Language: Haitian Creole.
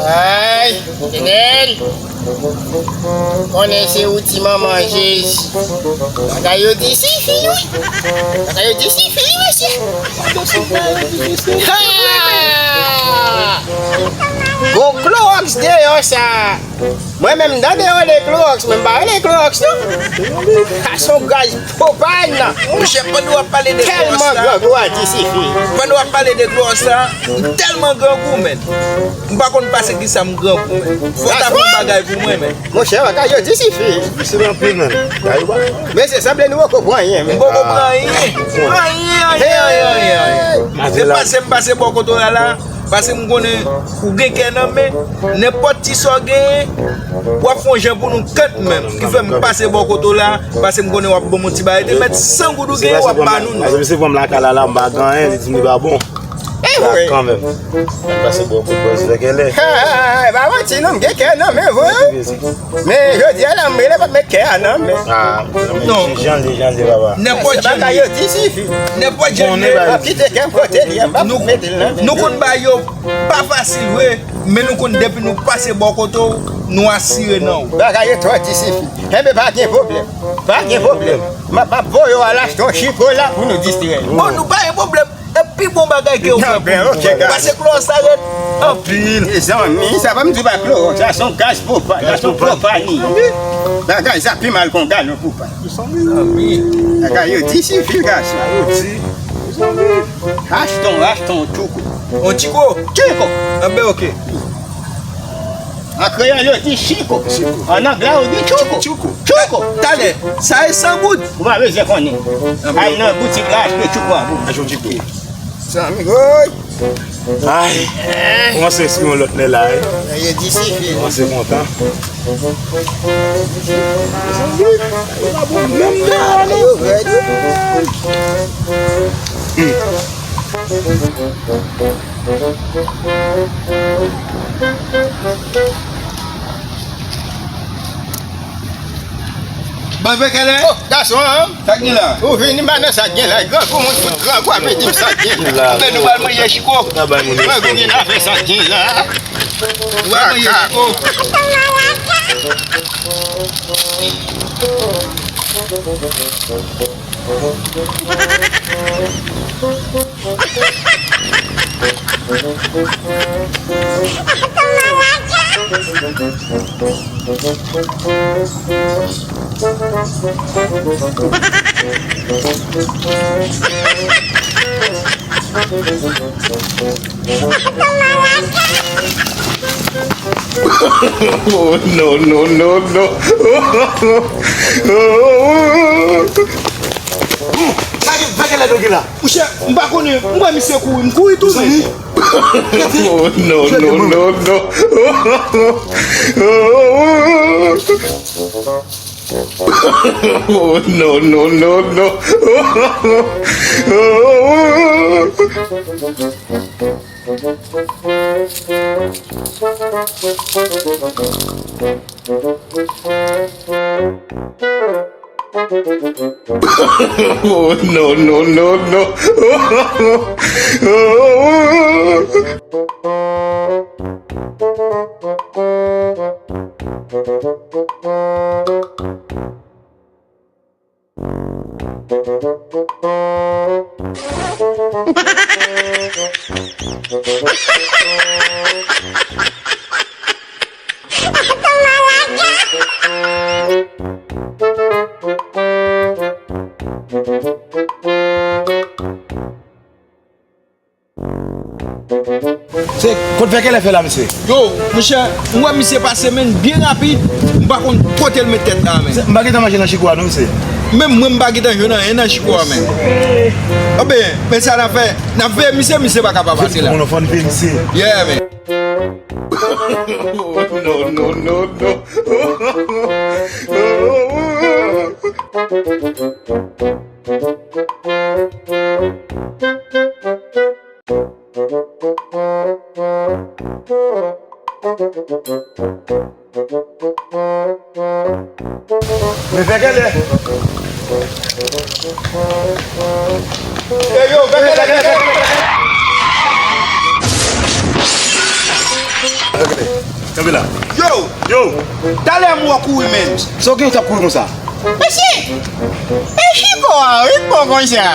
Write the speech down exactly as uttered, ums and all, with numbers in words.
Ay, Fidèl. Konnen se ou ti manman Jezi. Bagay yo difisil, wi. Bagay yo difisil, wi, mesye. Ha! Gon klowòks deyò sa. Mwen menm, m tande yo rele klowòks, men m pa rele klowòks, non. Sa se yon gaz pwopàn. Monchè, pandan w ap pale de klowòks la, tèlman grangou a di sifi. Pandan w ap pale de klowòks la, m tèlman grangou, men. M pa konn pase kisa m grangou, men. Fò w ta fè yon bagay pou mwen, men. Monchè, bagay yo di sifi. Difisil anpil, men. Mesye, sanble nou poko pran anyen, men. M poko pran anyen. Anyen, anyen, anyen, anyen, anyen. Se pase m pase bò kote w la la. Paske m konnen ou gen kè nan men, nenpòt ti sa w genyen, w ap fè yon jan pou nou kant menm. Ki fè m pase bò kote w la, paske m konnen w ap ban m yon ti bagay. Te mèt san goud ou genyen, w ap ba nou, non. Paske misye pran m lakay la, la, m pa gen anyen, li di m li pa bon. E vre. Kanmenm. M pase bò kote bòz vèkèlè. E pa manti, non, m gen kè nan men vre. Men jodi a la, m rele pa t met kè a nan men. Ah, non, men jan l ye, jan l ye, papa. Nenpòt jan l ye. Nenpòt jan l ye. Kite kè m kote li a, m pa pou mete l nan men. Nou konn bagay yo pa fasil vre, men nou konn depi nou pase bò kote w, nou asire nan ou. Bagay yo twò difisil. Enben, pa gen pwoblèm. Pa gen pwoblèm. M ap, m ap voye w al achte yon chiko la pou nou distrè nou. Bon, nou pa gen pwoblèm. E pi bon bagay ke yo fè pou nou. Pase klowòks sa rèd anpil. Mezanmi, sa pa m di pa klowòks, sa se yon gaz pwopàn, sa se yon pwopàn li ye. Bagay sa pi mal ke yon galon pwopàn. Bagay yo difisil, gason. Achte yon, achte yon tchouko. Yon tchiko? Tchouko. Enben, oke. An kreyòl, yo di chiko. Chiko. An anglè, yo di tchouko. Tchouko. Tchouko. Talè, sa e san goud. Ou pa bezwen konnen. Al nan boutik la, achte tchouko a pou mwen. Achte yon tchouko. Zanmi, woy. Ay. Kòmanse esprime yon lòt lè la, wi. Yo di sifi. Kòmanse kontan. Menm nan. Bon, vèkèlè. Oh, gason, an? Sa k gen la? Ou vini ba nan sa k gen la. Grangou, moun fout grangou ap di m sa k gen la. Men nou pral manje chiko. Grangou gen afè sa k gen la. Nou pral manje chiko. Oh, no, no, no, no. Sa gen, sa gen lè nou gen la. Monchè, m pa konnen, m wè misye kouri, m kouri tou, men. Oh, no, no, no, no. Oh, no, no, no, no. Oh, no, no, no, no. Se kot vèkèlè fè la, mesye? Yo, monchè, m wè misye pase menm byen rapid, m pa konn kote l met tèt la, men. M pa gentan manje nan chiko a, non, mesye. Menm mwen, m pa gentan jwenn anyen nan chiko a, men. Anben, men sa n ap fè, n ap veye misye, misye pa ka pa pase la. Bon, nou fò n veye misye. Yeah, men. No, no, no, no. Men vèkèlè. Ey yo, vèkèlè, vèkèlè. Kanpe la. Yo! Yo! Talè m wè w kouri menm. Sa w gen w t ap kouri konsa? Mesye! E chiko a, wi, bon konsa.